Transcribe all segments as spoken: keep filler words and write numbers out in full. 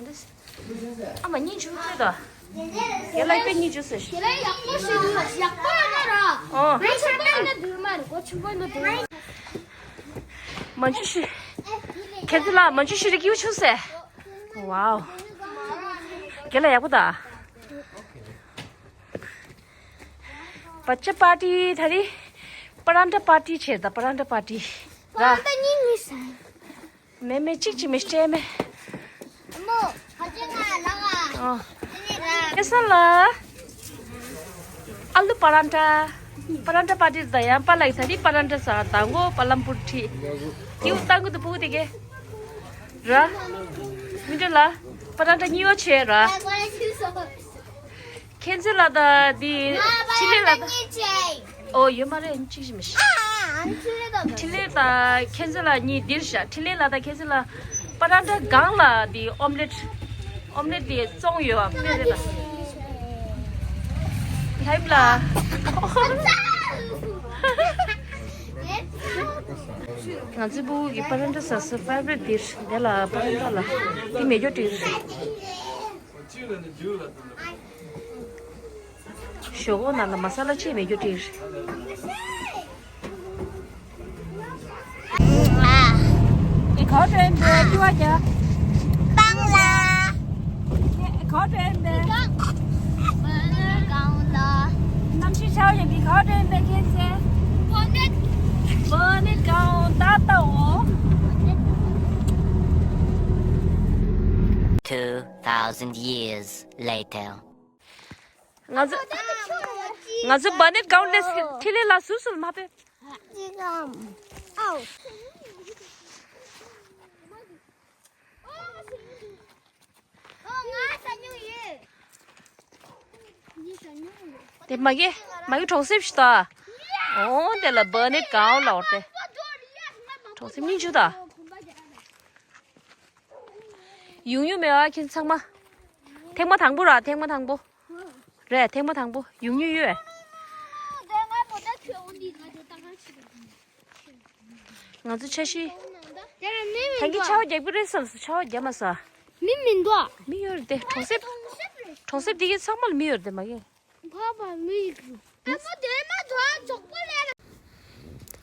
ཨ་མ་གཉིས་འཇུ་ཐུབ་དོ། རྒན་ལགས་དཔེ་གཉིས་འཇུ་ཟེར་ཞུ། རྒན་ལགས་ཡག་པོ་ཞིག་འདུག་ཡག་པོ་ཡོད་ན་ར། ཨོ། གོ་ཆེན་པོ་ཡིན་ན་འདུག་མ་རེད། གོ་ཆེན་པོ་ཡིན་ན་འདུག་མ་འཇུ་ཞུ། ཁྱེད་ཚོ་ལ་མ་འཇུ་ཞུ་རིག་ཡུ་ཆུ་ཟེར། ཝའོ། རྒན་ལགས་ཡག་པོ་ད། བ་ཅ་པར་ཊི་ད་རི། པ་རན་ཏྲ་པར་ཊི་བྱེད་ད་པ་རན་ཏྲ་པར་ཊི། ར། པ་རན་ཏྲ་གཉིས་གཉིས་ཟ། མེ་མེ་གཅིག་གཅིག་མེ་སྤྲད་མེ། མོ། ཧ་ཅང་ང་ལ་ང་། ཨ། དེ་ནི་ར། ཨེ་ས་ལ། ཨ་ལུ་པ་རན་ཏྲ། པ་རན་ཏྲ་པར་ཊི་ད་ཡང་པ་ལགས་ད་རི་པ་རན་ཏྲ་ཟ་ད་མགོ་པ་ལམ་པུར་ཁྲི། ཏིའུ་ཏང་གུ་དུ་པུ་དེ་གེ། ར། མི་འདྲ་ལ། པ་རན་ཏྲ་གཉིས་ཡོ་ཆེ་ར། ཁྱེད་ཚོ་ལ་ད་འདི་ཕྲིན་ལས་ལ་ད། ཨོ་ཡོད་མ་རེད་གཅིག་ཞིག་མི་ཤེས། ཕྲིན་ལས་ད་ཁྱེད་ཚོ་ལ་གཉིས་འདིར་བཞག་ཕྲིན་ལས་ལ་ད་ཁྱེད་ཚོ་ལ་པ་རན་ཏྲ་སྒང་ལ་འདི་ཨོམ་ལེ་ཊི། ཨོམ་ལེ་ཊི་འདི་བཙོང་ཡོད་པ་དཔེ་རེད་ད། ལྷ་ཡུམ་ལ། ང་ཚོའི་ཕྲུ་གུ་གི་པ་རན་ཏྲ་ཟ་ས་ཕེ་ཝ་རི་ཊི་འདིར་འདི་ལ་པ་རན་ཏྲ་ལ་འདི་མེ་སྒྱོགས་འདིར། ཞོག་ཁོག་ནང་ལ་མ་ས་ལ་ཆེ་མེད་རྒྱུ་དྲིར། ཨེ་ག་བ་འགྲོ་ཡིན་པས་ལྟི་བ་རྒྱག་སྤང་ལ། ཨེ་ག་བ་འགྲོ་ཡིན་པས། གནམ་གཤིས་ཆར་པ་ཡོད་པའི་ག་བ་འགྲོ་ཡིན་པས་ཁྱེད་ཚེ། བོ་ནེ་གའོ་ད་ལྟ་འོ། Two thousand years later. ང་ཚོ་ང་ཚོ་བ་ནེ་གའོ་ལས་ཁྲི་ལས་ལ་སུ་སུ་མ་པེ། དེ་མ་གི་མ་གི་གྲོང་གསེབ་ཤི་ཏོ། ཨོ་དེ་ལ་བ་ནེ་གའོ་ལ་འོར་ཏེ། གྲོང་གསེབ་སྙིང་རྗེ་ད། ཡུང་ཡུང་མེད་པ་ཁྱེད་ཚང་མ། ཐེངས་མ་དང་པོ་ར་ཐེངས་མ་དང་པོ། རེད་ཐེངས་མ་དང་པོ་ཡུང་ཡུང་ཡོད། ང་ཚོ་འཆར་གཞི། ཐང་གི་ཆར་པ་རྒྱག་གི་རེད་བསམ་སོང་ཆར་པ་རྒྱག་མ་སོང་། མི་མི་འདུག་མི་ཡོད་རེད་དེ་གྲོང་གསེབ། གྲོང་གསེབ་འདི་གའི་ཚང་མ་ལ་མི་ཡོད་རེད་དེ་མ་གི། ཕ་མ་མི་ཡི་གུ། ཨ་མ་དེ་མ་དོ་ཅོག་པོ་ལས།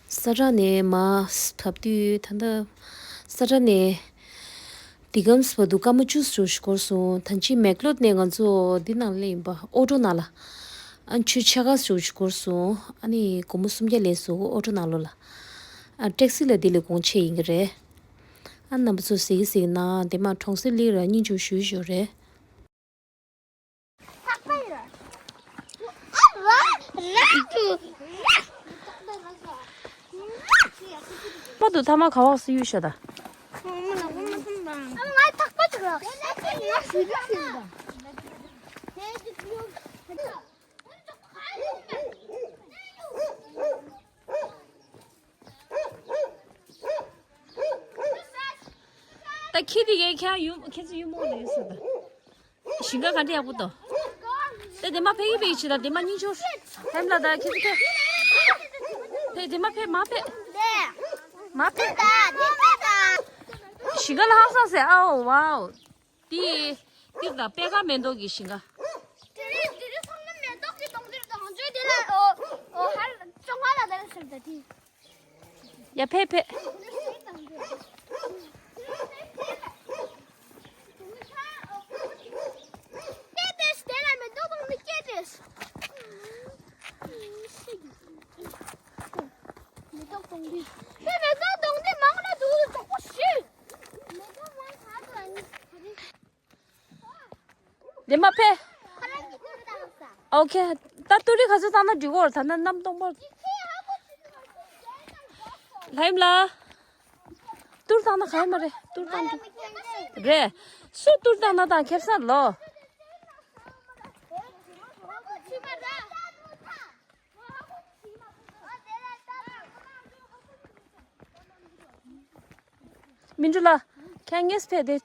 ས་ཁྲ་ནས་མར་བབས་དུས་ད་ལྟ་ས་ཁྲ་ནས་འདི་གམ་སི་བར་དུ་སྐར་མ་བཅུ་ཙམ་ཞིག་འགོར་སོང་། ད་ཅི་མེག་ལོར་ནས་ང་ཚོ་འདི་ནང་སླེབས་ཡིན་པ་ཨོ་ཊོ་ནང་ལ། ཨ་ཆུ་ཕྱེད་ཀ་ཙམ་ཞིག་འགོར་སོང་། ཨ་ནི་སྒོར་མོ་སུམ་བརྒྱ་ལས་སོང་ཨོ་ཊོ་ནང་ལོགས་ལ། ཨ་ཊེག་སི་ལ་འདི་ལས་གོང་ཆེ་ཡིན་གྱི་རེད། ཨ་རྣམ་པ་ཚོ་གཟིགས་གཟིགས་ན་འདི་མ་གྲོང་གསེབ་སླེབས་ར་སྙིང་རྗེ་ཞུ་ཞུ་རེད། པ་དུ་ཐ་མ་ག་བག་སི་ཡུལ་ཤ་ད། ད་ཁྱི་དེ་གས་ཁྱེད་ཡུམ་ཁྱེད་ཚོ་ཡུམ་མོ་ལ་ཡོད་ཟེར་ད། ཞིང་ཁ་ག་འདྲ་ཡག་པོ་འདུག་ད་དེ་མ་ཕེབས་ཀྱི་ཕེབས་ཀྱི་ཕྱི་ད་དེ་མ་སྙིང་ཆུང་། ཧེམ་ལ་ད་ཁྱེད་ཚོ་ཕེབས། ཕེབས་དེ་མ་ཕེབས་མ་ཕེབས། མ་ཕེབས། ཞིང་ཁ་ལ་ཧང་སང་ཟེར་ཨའོ་ཝའོ། དེ་དེ་ད་པད་ཁ་མེ་ཏོག་གི་ཞིང་ཁ། དེ་རིང་དེ་རིང་ཚང་མ་མེ་ཏོག་གི་སྟོང་ཟད་དང་ཆོས་དེ་ལ་ཨོ་ཨོ་ཧར་ཅོང་ཧ་ལ་དེ་ལ་ཟེར་ད་དེ། ཡ་ཕེབས་ཕེབས། དེ་མ་ཕེབས། ཨོ་ཁེ། ད་ཏུ་རི་ག་ཚོད་བཏང་ན་འགྲིག་གོ་ད་ན་གནམ་སྟོང་པར། ལྷ་ཡུམ་ལ། ཏུར་བཏང་ན་ག་ཡོད་མ་རེད་ཏུར་བཏང་འགྲིག་རེད། སུ་ཏུར་བཏང་ན་དང་ཁེབས་ས་ལོ། མི་འགྲོ་ལ། ཁྱེད་ངེས་ཕེ་དེ།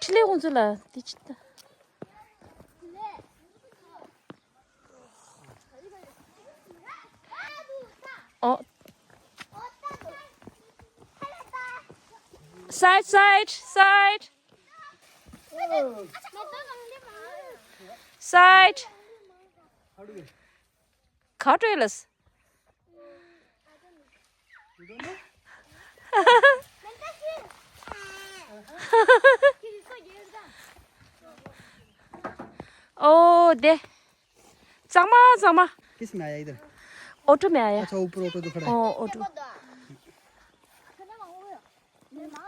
ཁྲི་ལེ་ཁོང་ཚོ་ལ་དེ་ཅི་ལྟ། ཨོ། Side, side, side. Side. ག་འགྲོ་ལས། ཨོ་དེ། གཙང་མ་གཙང་མ། किस में आया इधर? ऑटो में आया। अच्छा, ऊपर ऑटो तो खड़ा है। ओ, ऑटो।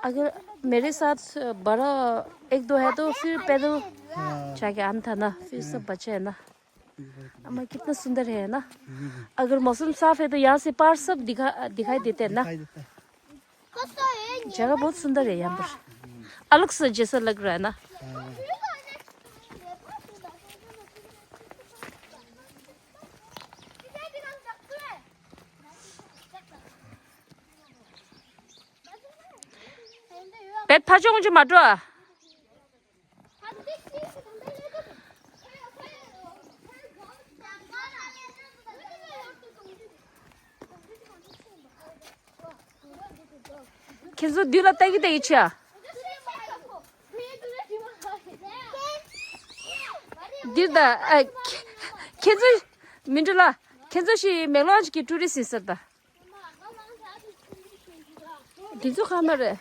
अगर मेरे साथ बड़ा एक दो है तो फिर पैदल हाँ। जाके आना था ना, फिर सब बच्चे हैं ना। अम्मा कितना सुंदर है ना। अगर मौसम साफ है तो यहाँ से पार सब दिखा दिखाई देते हैं ना। दिखाई देता है। जगह बहुत सुंदर है यहाँ पर। अलग सा जैसा लग रहा है ना। हाँ। བེད་ཕ་ཆུང་ཅིག་མ་འགྲོ་ཨ། ཁྱེད་ཚོ་མདུན་ལ་ལྟ་གི་ལྟ་གི་ཆ། འདིར་ད་ཨ། ཁྱེད་ཚོ་མི་འགྲོ་ལ། ཁྱེད་ཚོ་ཞིག་མེག་ལོང་ཅིག་གི་ཊུ་རི་སི་ཟེར་ད། འདི་ཚོ་ཁ་མ་རེད།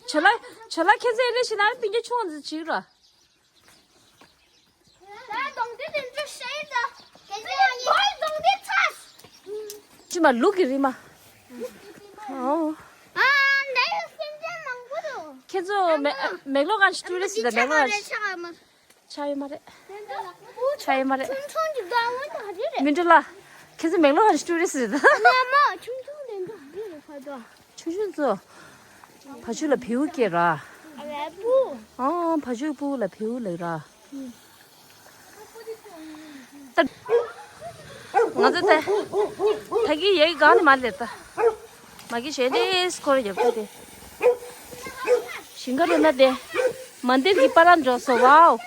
ཆོ་ལ་ཆོ་ལ་ཁྱེད་ཚོ་ཨེ་རེ་ཞིག་ན་པིན་ཀྱི་ཆུང་ཟིག་བྱིས་ར། ཅི་མ་ལུག་གི་རི་མ། ཨོ། ཁྱེད་ཚོ་མེ་མེག་ལོ་གན་ཊུ་རི་སི་ད་མེག་ལོ་གན་ཆགས་ཡོད་མ་རེད། ཆགས་ཡོད་མ་རེད། མི་འགྲོ་ལ། ཁྱེད་ཚོ་མེག་ལོ་གན་ཊུ་རི་སི་ད། ཆུང་ཆུང་ཚོ། བ་ཕྱུགས་ལ་བེའུ་སྐྱེ་ར། ཨ་བ་ཕྱུགས་སྤུ་ལ་བེའུ་ལེགས་ར། ད་ང་ཚོ་ད་ད་གི་ཡའི་གང་ནས་མ་ལེར་ད། མ་གི་བྱས་ཏེ་སྐོར་རྒྱབ་ད་དེ། ཞིང་ཁ་རེ་ན་དེ། མན་དིར་གི་པར་ར་འགྲོ་སོ་ཝའོ།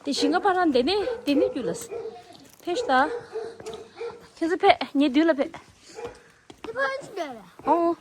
དེ་ཞིང་ཁ་པར་ར་འདི་ནས་དེ་ནས་རྒྱུ་ལ། ཕེབས་ཤིག་ད། ཁྱེད་ཚོ་ཕེབས་ངའི་མདུན་ལ་ཕེབས། ཨོ།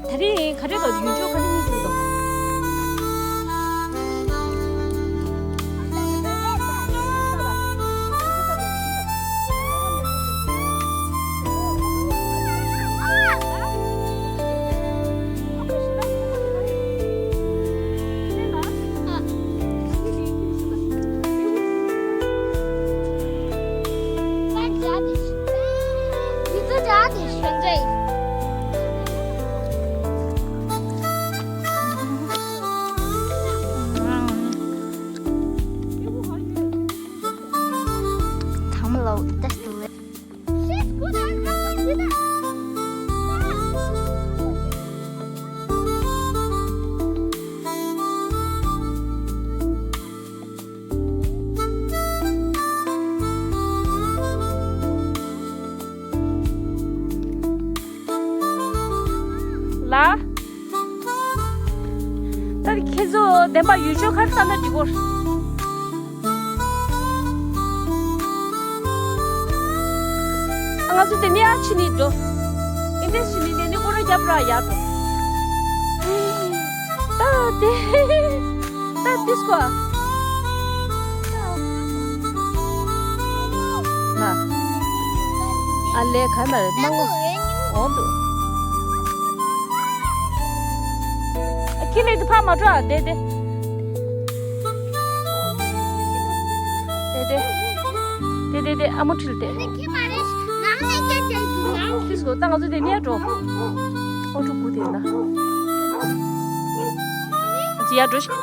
ད་རིང་ག་འདྲ་འདུག་ཡུལ་ཕྱོགས་ག་འདྲ་གཉིས་འདུག་དང་། ལ། ད་ཁྱེད་ཚོ་བདེན་པ་ཡུལ་ཕྱོགས་ག་རེ་ལྟ་ན་འགྲིག་གོ། ང་ཚོ་དེ་ནས་ཨ་ཕྱི་ནས་འགྲོ། ཨིན་ཏེ་ཕྱི་ནས་དེ་ནས་སྐོར་ར་རྒྱབ་ར་ཡར་འགྲོ། ད་དེ། ད་དེ་སྐོར། ན། ཨ་ལས་ག་མར་མང་འོང་འདུག་ཁྱི་ལས་དུ་ཕ་མ་འགྲོ་ཨ་དེ་དེ། དེ་དེ། དེ་དེ་དེ་ཨ་མོ་ཁྲིད་དེ། ཁྱི་མ་རེད། ནང་ནས་སྐད་ཆ་ཞུ་ན། ཁྱི་སྒོ་ད་ང་ཚོ་དེ་ནས་འགྲོ། ཨོ་ཕྲུ་གུ་དེ་ན། ཅི་ཡ་འགྲོ་ཤི།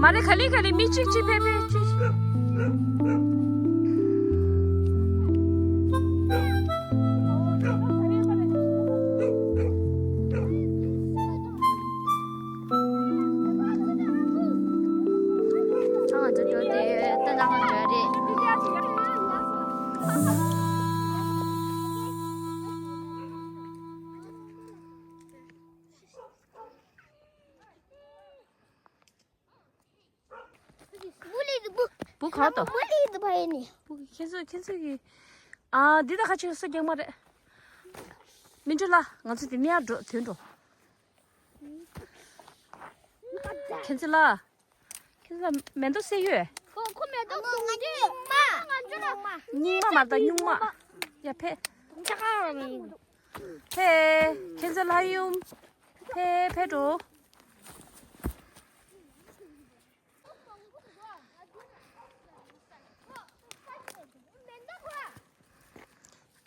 མ་རེད་ག་ལེ་ག་ལེ་མི་གཅིག་གཅིག་ཕེབས་ཕེབས་གཅིག་ཨ་ང་ཚོ་འགྲོ་དེ་ད་ང་ང་འགྲོ་རེད། བུ་ལི་དུ་བུ། བུ་ག་དོ། བུ་ལི་དུ་བ་ཡིན་ནི། བུ་ཁྱེད་ཚོ་ཁྱེད་ཚོ་གི། ཨ་འདི་ད་ཁ་ཆེ་སོ་རྒྱག་མ་རེད། མི་འགྲོ་ལ་ང་ཚོ་དེ་ནས་ཡར་འགྲོ་དོན་འགྲོ། ཁྱེད་ཚོ་ལ། ཁྱེད་ཚོ་ལ་མེ་ཏོག་སེ་ཡོད། ཁོ་ཁོ་མེ་ཏོག་ང་ཚོ་ལ། སྨྱུག་མ། སྨྱུག་མ་མ་ད་སྨྱུག་མ། ཡ་ཕེ། ཕེ། ཁྱེད་ཚོ་ལ་ཡུམ། ཕེ་ཕེ་འགྲོ།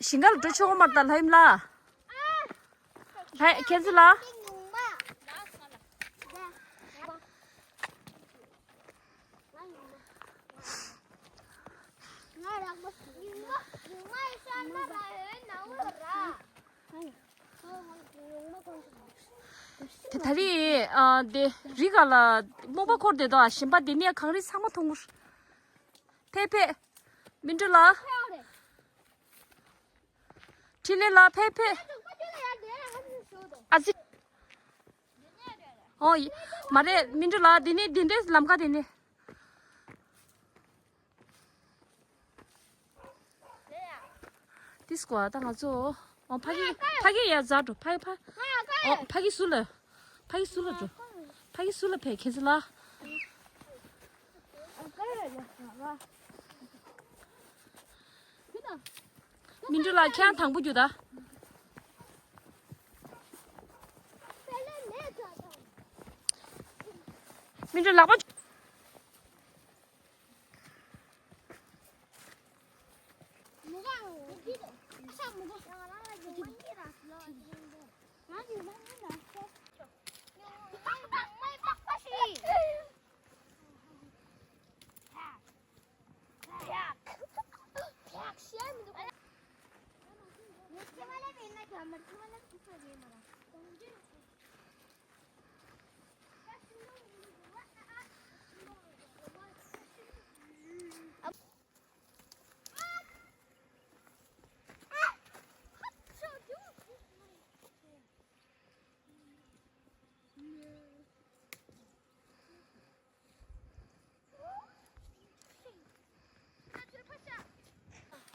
ཞིང་ཁ་ལ་འགྲོ་ཆོག་གོ་མ་རེད་ད་ལྷ་ཡུམ་ལ། ལྷ་ཁྱེད་ཚོ་ལ། དེ་ད་རེས་ཨ་དེ་རི་ག་ལ་རྨོ་པ་འཁོར་བསྡད་དོ། ཞིང་པ་འདི་ནས་གངས་རི་ཚང་མ་མཐོང་གི། ཕེ་ཕེ། མི་འགྲོ་ལ། ཁྲི་ལེ་ལ་ཕེ་ཕེ། ཨ་ཙི། ཨོ་ཡ། མ་རེད་མི་འགྲོ་ལ་འདི་ནས་འདི་འདྲའི་ལམ་ཁ་འདི་ནས། ཏིས་ཀོ་ད་ང་ཚོ། ཨོ་ཕ་གི་ཕ་གི་ཡ་ཛ་འགྲོ་ཕ་གི་ཕ། ཨོ་ཕ་གི་སུ་ལ། ཕ་གི་སུ་ལ་འགྲོ། ཕ་གི་སུ་ལ་ཕེ་ཁྱེད་ཚོ་ལ། མི་འགྲོ་ལ་ཁྱེད་དང་པོ་རྒྱུ་ད། མི་འགྲོ་ལག་པ།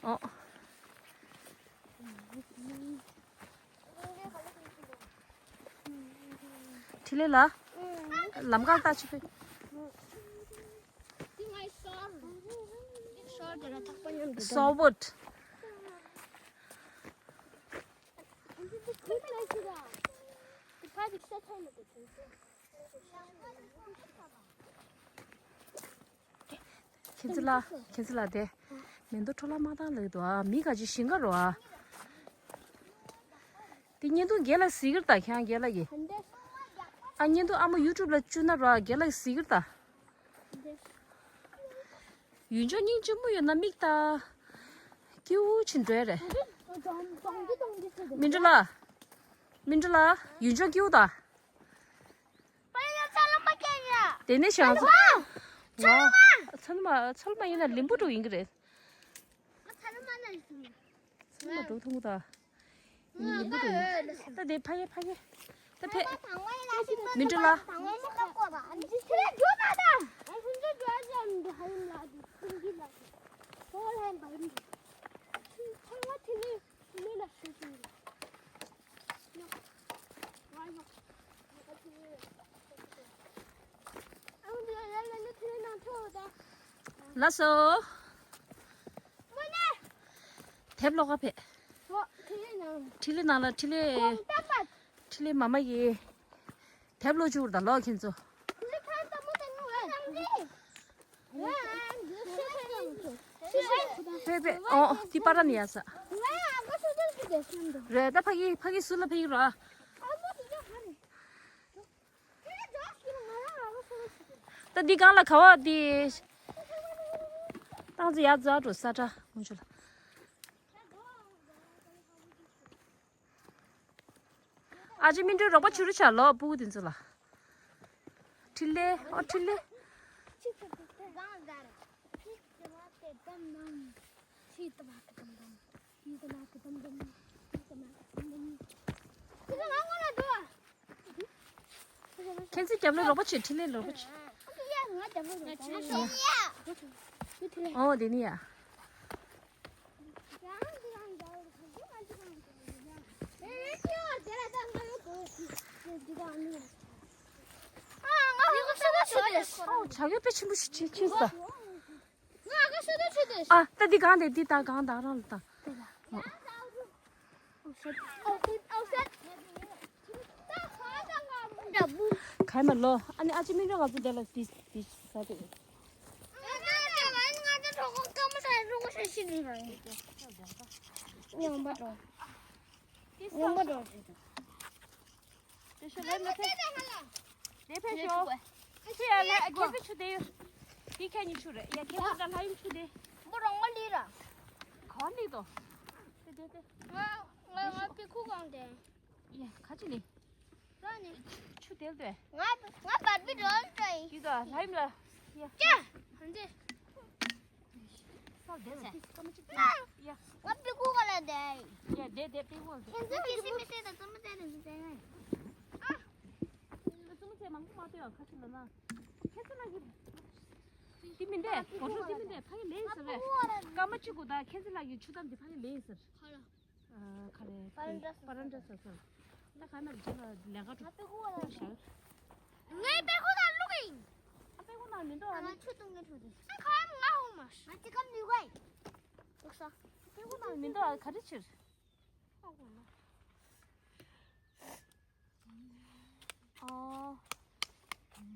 ཨོ། ཁྲི་ལེ་ལ། ལམ་ཁ་ལྟ་ཆུ་པའི། སོ་བོད། ཁྱེད་ཚོ་ལ་ཁྱེད་ཚོ་ལ་དེ་མེ་མདོ་འཕྲོ་བརླག་མ་བཏང་ལེགས་འདུག་ཨ། མི་ག་ཅིག་ཞིང་ཁ་རོ་ཨ། དེ་བརྙན་ཐུང་རྒན་ལགས་གཟིགས་ཀྱི་རེད་ད་ཁྱེད་རང་རྒན་ལགས་ཀྱིས། ཨ་བརྙན་ཐུང་ཨ་མ་ཡུ་ཊུབ་ལ་བཅུག་ན་རོ་ཨ་རྒན་ལགས་གཟིགས་ཀྱི་རེད་ད། ཡུལ་ལྗོངས་སྙིང་རྗེ་མོ་ཡོད་ན་མིག་ལྟ། སྐྱིད་པོ་ཕྱིན་འགྲོ་ཡ་རེད། མི་འགྲོ་ལ། མི་འགྲོ་ལ་ཡུལ་ལྗོངས་སྐྱིད་པོ་ད། དེ་ནས་བྱས་ང་ཚོ། ཚ་ལུ་མ། ཚ་ལུ་མ་ཡིན་ན་ལིམ་བུ་འགྲོ་ཡིན་གྱི་རེད། ཚ་ལུ་མ་འགྲོ་ཐུང་གུ་ད། ཡིན་ན་ལིམ་བུ་འགྲོ་ཡིན། ད་དེ་ཕ་གི་ཕ་གི་ད་ཕེ། མི་འགྲོ་ལ། ལགས་སོ། དེབ་ཀློག་ག་ཕེབས། འཕྲིན་ལས་ནང་ལ་འཕྲིན་ལས། འཕྲིན་ལས་མ་མ་ཡིས། དེབ་ཀློག་བཅུག་ད་ལོག་ཁྱེད་ཚོ། ཕེ་ཕེ་ཨོ་དེ་པ་ར་ནི་ཡ་ས། རེད་ད་ཕ་གི་ཕ་གི་སུ་ལ་ཕ་གི་ར། ད་འདི་གང་ལ་ག་བ་འདི། ཏང་ཙི་ཡ་ཛ་འགྲོ་ས་ཁྲ་མུ་ཆུ་ལ། ཨ་ཅེ་མི་འགྲོ་རོགས་པ་བྱུ་རུ་ཆ་ལོ་སྤུ་གུ་དེ་ཚོ་ལ། འཕྲིན་ལས་ཨོ་འཕྲིན་ལས། ཁྱེད་ཚོས་རྒྱབ་ལ་རོགས་པ་བྱེད་འཕྲིན་ལས་རོགས་པ་བྱེད། ཨོ་དེ་ནི་ཡ། ཨོ་བྱ་གི་དཔེ་ཆེན་པོ་ཞིག་ཕྱིན་ཕྱིན་ས། ཨ་ད་འདི་གང་དེ་འདི་ད་གང་ད་རང་ལ་ད། ག་མ་ལོ། ཨ་ནི་ཨ་ཅེ་མི་འགྲོ་ང་ཚོ་དེ་ལ་དེ་དེ་ཟ་དེ། ཡོང་པ་འགྲོ། ཡོང་པ་འགྲོ། དེ་ཤོ་ལེ་མ་ཐེ། དེ་ཕེ་ཤོ། ཤི་ཡ་ལེ་ཁེ་ཚི་ཆུ་དེ་ཡོད། དེ་ཁྱེད་གཉིས་ཆུ་རེད་ཡ་ཁེ་བོ་དང་ལྷ་ཡུམ་ཆུ་དེ། འབུ་རོང་མ་ལི་ར། གང་ལི་དོ། དེ་དེ་དེ། ང་ང་ང་པི་ཁུ་གང་དེ། ཡ་ཁ་ཅི་ནི། ར་ནི། ཆུ་དེལ་དེ། ང་ང་བར་པི་རོལ་ཏྲེ། ཡི་དོ་ལྷ་ཡུམ་ལ། ཡ། ཅེ། ཧན་དེ། སལ་དེ་ལ་ཏིས་ཀ་མ་ཅིག་དེ། ཡ། ང་པི་ཁུ་ག་ལ་དེ། ཡ་དེ་དེ་པི་ཁུ་ག་ལ་དེ། ཁྱེད་ཚོ་གི་སི་མི་སེ་དང་ཙུ་མ་ཙེ་དང་ཙུ་ཙེ་ང་། ཙུ་མ་ཙེ་མང་པོ་མ་ལྟོས་ཨ་ཁ་ཅི་ལ་ན། ཁྱེད་ཚོ་ལ་གི། དེ་མི་འདས་གོ་ཁྲོ་དེ་མི་འདས་ཕ་གི་ལེན་ཟེར་རེད། ཀ་མ་ཅིག་གོ་ད་ཁྱེད་ཚོ་ལ་གི་ཆུ་དམ་དེ་ཕ་གི་ལེན་ཟེར། ཁ་ལ། ཨ་ཁ་རེ། པ་རན་ཏྲ་སོ། པ་རན་ཏྲ་སོ་སོ། ད་ཁ་ན་རྗེས་ལ་ལས་ཀ་གྲུབ་ཤག་ངའི་པད་ཁུག་ནང་བླུགས་ཡིན། ཨ་པད་ཁུག་ནང་མི་འདུག་ཨ་ནི། ང་ཆུ་འཐུང་གི་འགྲོ་དེ། ཨ་ཁ་ཡ་ང་ཧོ་མ་ཤི། ང་ཅི་ཀ་མི་དགོས། འདུག་ས། པད་ཁུག་ནང་མི་འདུག་ཨ་ག་རེ་ཕྱིར། ཨོ།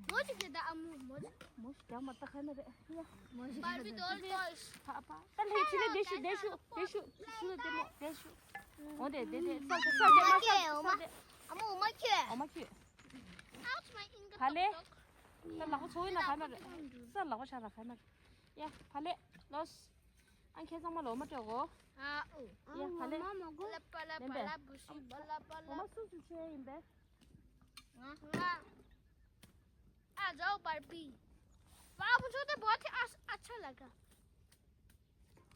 མོ་ཅིག་གི་ད་ཨ་མོ་མོ་ཅིག་མོ་ཞིག་རྒྱག་མ་ད་ཁ་ན་རེད་ཡ། མོ་ཞིག་པར་པི་དོལ་ཏོ་ཨིས། ཕ་ཕ་ད་ལྷའི་ཕྱི་ལ་བསྡད་ཤུ་བསྡད་ཤུ་བསྡད་ཤུ་ཤུ་ལ་བསྡད་མོ་བསྡད་ཤུ། འོ་དེ་དེ་དེ་ས་དེ་ས་དེ་མ་ས་དེ་ས་དེ། ཨ་མོ་འོ་མ་ཁྱོད། འོ་མ་ཁྱོད། ཕ་ལེ། ད་ལག་པ་ཚོ་བའི་ན་ཁ་ན་རེད། ས་ལག་པ་ཆ་ལ་ཁ་ན་རེད། ཡ་ཕ་ལེ། ལོས། ཨ་ཁྱེད་ཚང་མ་ལོ་མ་སྤྲད་གོ། ཨ་ཨོ། ཡ་ཕ་ལེ། པ་ལ་པ་ལ་པ་ལ་པ་ལ་པ་ལ་པ་ལ། འོ་མ་སུ་སུ་ཆེ་ཡིན་པས། ང་ང་། ཨ་ཇོ་པར་པི། བ་བུ་ཆོ་དེ་བོ་ཐི་ཨ་ཨ་ཆ་ལ་ག་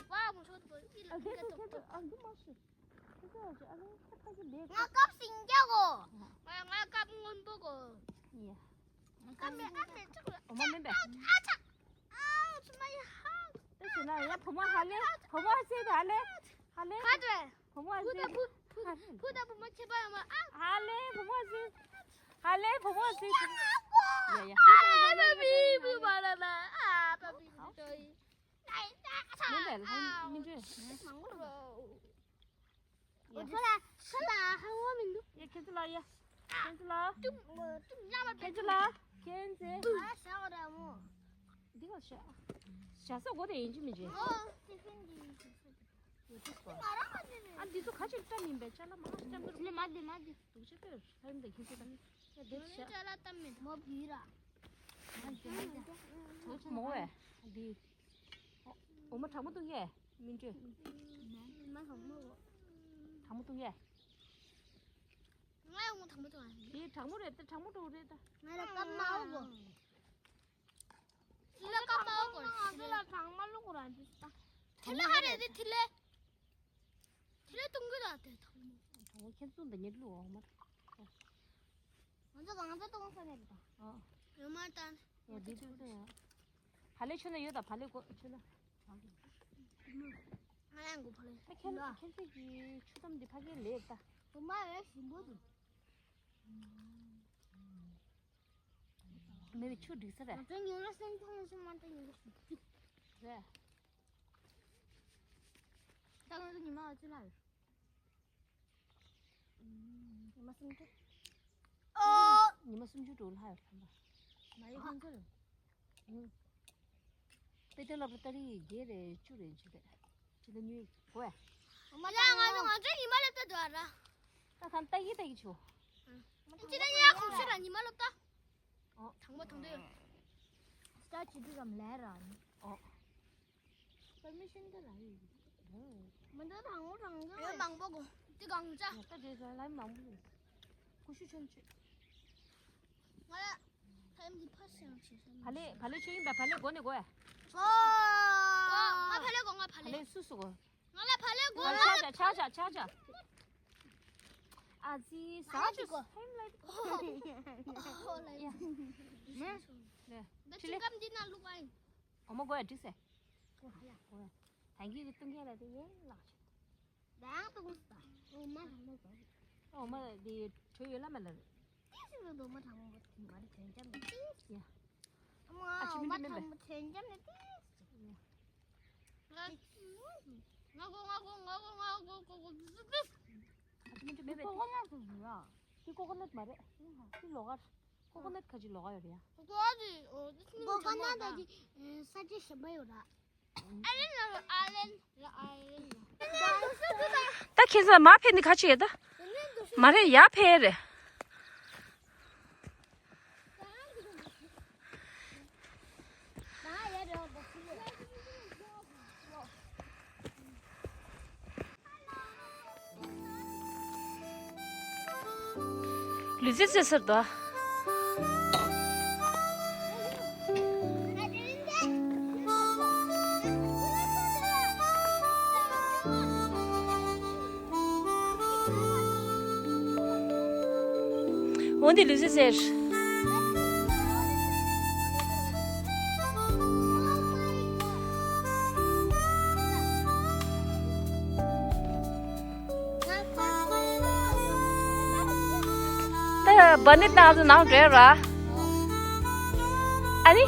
བ་བུ་ཆོ་དེ་བོ་ཨི་ལ་ཨ་ཁེ་ཏོ་ཁེ་ཏོ་ཨ་འདི་མ་ཤི། ཁེ་ཏོ་ཨ་ཅི་ཨ་ལེ་ཁ་ཁ་ཅི་ལེ། ང་ཀབ་སིང་རྒྱ་གོ། ང་ང་ཀབ་སྔོན་པོ་གོ། ཡ། ཀབ་སིང་ཀབ་སིང་ཅིག་ལ། འོ་མ་མིན་པས། ཨ་ཨ་ཆ། ཨ་ཆ་མ་ཡ་ཧ། ད་ཤི་ན་ཡ་བུ་མོ་ཧ་ལེ། བུ་མོ་ཧ་སེ་ད་ཧ་ལེ། ཧ་ལེ། ཁ་ཏོ། བུ་མོ་ཧ་སེ། ཕུ་ད་བུ་མོ་ཁྱེད་པ་ཡ་མ་ཨ། ཧ་ལེ་བུ་མོ་ཧ་སེ། ཧ་ལེ་བུ་མོ་ཧ་སེ། ཡ་ཡ། ཨ་པ་པི་བུ་མ་ལ་ལ་ཨ་པ་པི་བུ་ཏོ་ཡི། མིན་པས་ལྷ་མིན་འདྲ། མང་པོ་རོ། ཡ། ཁོ་ལ་ཁོ་ལ་ཧ་བོ་མི་འདུག་ཡ་ཁྱེད་ཚོ་ལ་ཡ། ཁྱེད་ཚོ་ལ། ཏུམ་ཏུམ་ཡ་མ་ཁྱེད་ཚོ་ལ། ཁྱེད་ཚེ། ཨ་ཤ་བ་ར་མོ། འདི་ག་ཤ། ཤ་ས་གོ་དེ་ཡིན་གཅིག་མིན་གཅིག་ཨོ་ཏི་ཕིན་འདི་ཡིན་ཤ་ས་དེ། ཡོད་ཚོད་པ། ང་རང་མ་ཅི་ནས། ཨ་འདི་ཚོ་ག་ཅིག་བཀྲ་མིན་པའི་ཅ་ལག་མང་ཤ་མི་རུ། ལེ་མ་ལེ་མ་ལེ། སྡུག་ཅག་པོས་ལྷ་ཡུམ་དང་ཁྱེད་ཚོ་དང་། ཡ་འདི་ཤ། ཅ་ལག་གཏམ་མེད། མོ་བི་ར། མོ་བི་ར། མོ་བས་འདི། འོ་མ་གྲང་མོ་འདུག་གས། མི་འདྲ། མ་གྲང་མོ་གོ། གྲང་མོ་འདུག་གས། ང་ཡང་ངོ་གྲང་མོ་འདུག་ཨ། དེ་གྲང་མོ་རེད་ད། གྲང་མོ་འདྲ་བོ་རེད་ད། ང་ལ་སྐམ་མ་འོ་གོ། དེ་ལ་སྐམ་མ་འོ་གོ། ང་ཚོ་ལ་གྲང་མ་བླུག་ར་འདི་ད། དེ་ལ་ཧ་རེད་དེ་དེ་ལ། དེ་ལ་གཏོང་གི་ལ་དེ་གྲང་མོ། གྲང་མོ་ཁྱེད་ཚོ་འདི་ཉིད་བླུག་འོ་མ། ང་ཚོ་ང་ཚོ་གཏོང་ས་རེད་ད། ཨ། ཡོད་མ་ད། ཡ་འདི་འདི་འདི་ཡ། ཕ་ལེ་ཆུ་ན་ཡོད་ད་ཕ་ལེ་གོ་ཆུ་ན། ང་ཡང་གོ་ཕ་ལེ། ད་ཁྱེད་ཁྱེད་ཚོས་ཀྱི་ཆུ་དམ་འདི་ཕ་གིར་ལེགས་ད། འོ་མ་ཡོད་ཞིམ་པོ་འདུག་མེ་བའི་ཆུ་འགྲིག་ས་རེད། ང་ཚོ་ཉོ་ལ་སེམས་ཐོག་ནས་སེམས་མ་ཐག་ཉོ་གི་སུ་ཅིག་རེད། ད་ང་ཚོ་ཉི་མ་ཨ་ཅི་ལ་ཡོད། ཨོ། ཉི་མ་སུམ་ཅུ་འགྲོ་ལྷག་ཡོད་ལྷམ་པ། མ་ཡི་ཁོང་ཚོར། ཨུ། དཔེ་སྟོན་སློབ་གྲྭ་ཏ་རིག་བརྒྱད་རེད་བཅུ་རེད་བཅུ་རེད། ཅི་ལ་ཉུལ་གོ་ཡ། མ་ལ་ང་ཚོ་ང་ཚོའི་ཉི་མ་སློབ་གྲྭ་འགྲོ་ར། ད་ཁམ་ཏ་ཡི་ཏ་ཡི་ཆོ། ཅི་ལ་ཉ་ཁུག་ཤི་ལ་ཉི་མ་སློབ་གྲྭ། ཨོ། དང་པོ་དང་དོན། སྟ་ཅི་དུ་གམ་ལས་ར། ཨོ། པར་མི་ཤན་དེ་ལ་ཡོད། མི་འདི་དང་པོ་དང་དོན། ཡོད་མང་པོ་གོ། དེ་གང་ཅག་ད་དེ་ཚོ་ལ་མང་པོ་ཡོད། ཀུ་ཤུ་ཆོན་ཆོད། ང་ལ་ཁ་ཡིམ་གྱི་ཕ་སེང་ཆེ་སེང་། བ་ལེ་བ་ལེ་ཆོས་ཡིན་པ་བ་ལེ་གོ་ནས་གོ་ཡ། ཨོ། ང་བ་ལེ་གོ་ང་བ་ལེ། བ་ལེ་སུ་སུ་གོ། ང་ལ་བ་ལེ་གོ་ང་ཆ་ཆ་ཆ་ཆ་ཆ། ཨ་ཙི་ས་ཆུ་སེམས་ལ། ཨོ་ལ་ཡ། ནས་ནས་ད་ཆི་ལེ། ཅི་ཀམ་འདི་ན་ལུག་ཨིན། འོ་མ་གོ་ཡ་འགྲིག་སེ། གོ་ཡ་གོ་ཡ། ད་གི་གི་ཏུང་ཁེ་ལ་དེ་ཡན་ལག་ཆེ། ད་ཡང་ཏུང་ས། འོ་མ་ལ་མ་གོ། འོ་མ་དེ་གྲོས་ཡོད་ལ་མ་ལ། ཏིས་ལ་འོ་མ་དང་པོ་མ་རེད་དོན་ཅམ་ནི་ཏིས། ཡ། ཨ་མ་ཨ་ཆི་འོ་མ་མི་དང་པོ་དོན་ཅམ་ནི་ཏིས། ཡ། ང་གོ་ང་གོ་ང་གོ་ང་གོ་གོ་གོ། ཨ་ཆི་མི་འདྲ་མེད་པས། ཀོ་ཀོ་ནཊ་སུ་ཟེར་ཡ། འདི་ཀོ་ཀོ་ནཊ་མ་རེད། འདི་ལོག་གར། ཀོ་ཀོ་ནཊ་ཁ་ཅིག་ལོག་ག་ཡོད་རེད་ཡ། ཀོ་ཀོ་ནཊ་འདི་ཀོ་ཀོ་ནཊ་འདི་ས་ཆ་གཞན་པ་ཡོད་ར། ཨ་ལན་ལ་ཨ་ལན་ལ་ཨ་ལན་ལ། ད་ཁྱེད་ཚོ་མར་ཕེབས་ནི་ག་ཅིག་ཡོད་ད། མ་རེད་ཡར་ཕེབས་རེད། ལུས་རྩལ་རྩེད་སར་དོ། འོ་འདི་ལུས་རྩལ་རྩེད། ད་བ་ནི་ཏང་ནང་འགྲོ་ར། ཨ་ནི།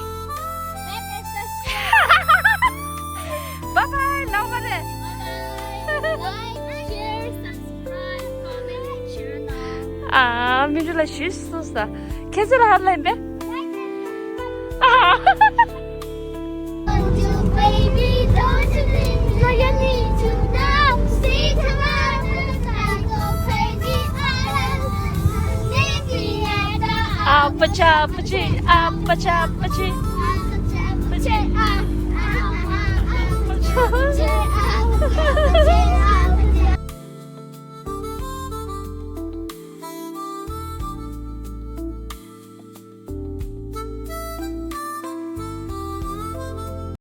Bye bye ལོ་མ་རེད། ཨ་མི་འགྲོ་ལ་ཞུས་སོང་ས། ཁྱེད་ཚོ་ལ་ཧ་ལས་པས། ཨ་པ་ཅ་པ་ཅི། ཨ་པ་ཅ་པ་ཅི། པ་ཅི། ཨ་པ་ཅ་པ་ཅི།